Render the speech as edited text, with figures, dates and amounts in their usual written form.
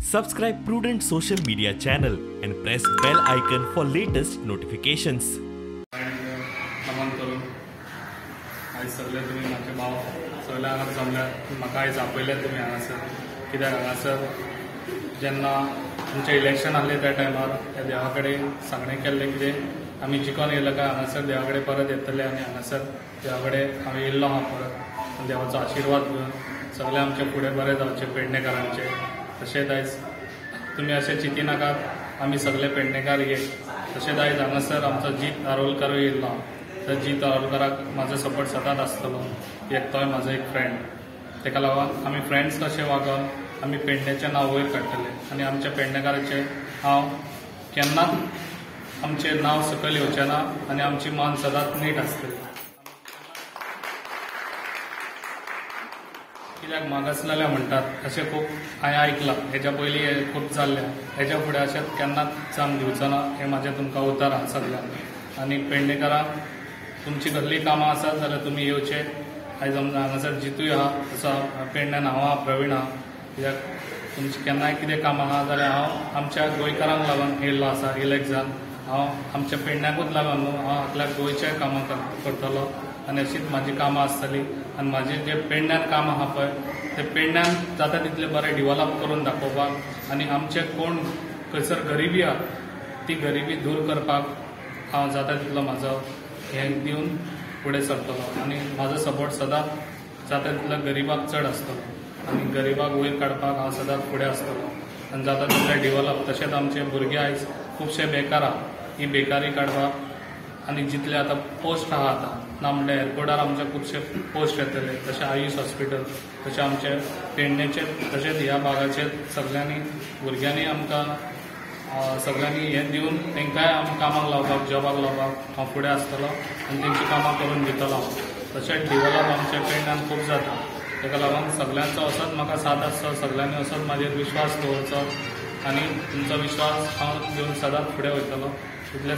Subscribe Prudent social media channel and press bell icon for latest notifications. नमन करून आयज सगळे तुमी म्हाजे भाव सगळे हांगा जमल्यात, म्हाका आयज आपयले तुमी हांगासर. कित्याक हांगासर जेन्ना तुमचें इलेक्शन आहलें त्या टायमार त्या देवा कडेन सांगणें केल्लें कितें आमी जिखोन येयले काय हांगासर देवा कडेन परत येतले आनी हांगासर देवा कडेन हांव येयल्लो आहा परत देवाचो आशिर्वाद घेवन सगळें आमचें फुडें बरें जावचें पेडणेकारांचें. तशेंच आयज तुमी अशें चिंतिनाकात, आमी सगळे पेडणेकार एक. तशेंच आयज हांगासर आमचो जीत आरोलकारूय येयल्लो आहा, तर जीत आरोलकाराक म्हाजो सपोर्ट सदांच आसतलो, कित्याक तोय म्हाजो एक फ्रेंड. ताका लागून आमी फ्रेंड्स कशे वागोवन आमी पेडणेचें नांव वयर काडटले आनी आमच्या पेडणेकाराचें हांव केन्नाच आमचें नांव सकयल येवचें ना आनी आमची मान सदांच नीट आसतली. कित्याक मागासलेले म्हणटात अशें खूब हांवें आयकलां, हेज्या पयलीं हें खूब जाल्लें, हेज्या फुडें अशें केन्नाच जावन दिवचो ना हें म्हाजें तुमकां उतर आसा सगल्यांक. आनी पेडणेकारांक तुमची कसलीं कामां आसात जाल्यार तुमी येवचे. आयज हांगासर जितूय आहा, तसो पेडण्यान हांव आहा, प्रवीण आहा. कित्याक तुमचें केन्नाय कितें काम आहा जाल्यार हांव आमच्या गोंयकारांक लागून येयल्लो आसा इलेक्ट जावन. हांव आमच्या पेडण्याकूच लागून न्हू, हांव आपल्या गोंयच्या कामां करतलो आनी अशीच म्हाजी कामां आसतलीं. आनी म्हाजें जें पेडण्यान काम आहा पळय तें पेडण्यान जाता तितलें बरें डिवॉलप करून दाखोवपाक आनी आमचें कोण खंयसर गरिबी आहा ती गरिबी दूर करपाक हांव जाता तितलो म्हाजो हें दिवन फुडें सरतलो आनी म्हाजो सपोर्ट सदांच जाता तितलो गरिबाक चड आसतलो आनी गरिबाक वयर काडपाक हांव सदांच फुडें आसतलो आनी जाता तितलें डिवॉलप. तशेंच आमचे भुरगे आयज खुबशे बेकार आहा, ही बेकारी काडपाक आनी जितले आतां पोस्ट आहा आतां ना म्हणल्यार एअरपोर्टार आमचे खुबशे पोस्ट येतले, तशें आयुष हॉस्पिटल, तशें आमचे पेडणेचे तशेंच ह्या भागाचे सगळ्यांनी भुरग्यांनी आमकां सगळ्यांनी हें दिवन तांकांय आमी कामाक लावपाक जॉबाक लावपाक हांव फुडें आसतलो आनी तेंची कामां करून दितलो हांव. तशेंच डिवॉलप आमच्या पेडण्यान खूब जाता, ताका लागून सगळ्यांचो असोच म्हाका साथ आसचो, सगळ्यांनी असोच म्हाजेर विश्वास दवरचो आनी तुमचो विश्वास हांव घेवन सदांच फुडें वयतलो. इतलें.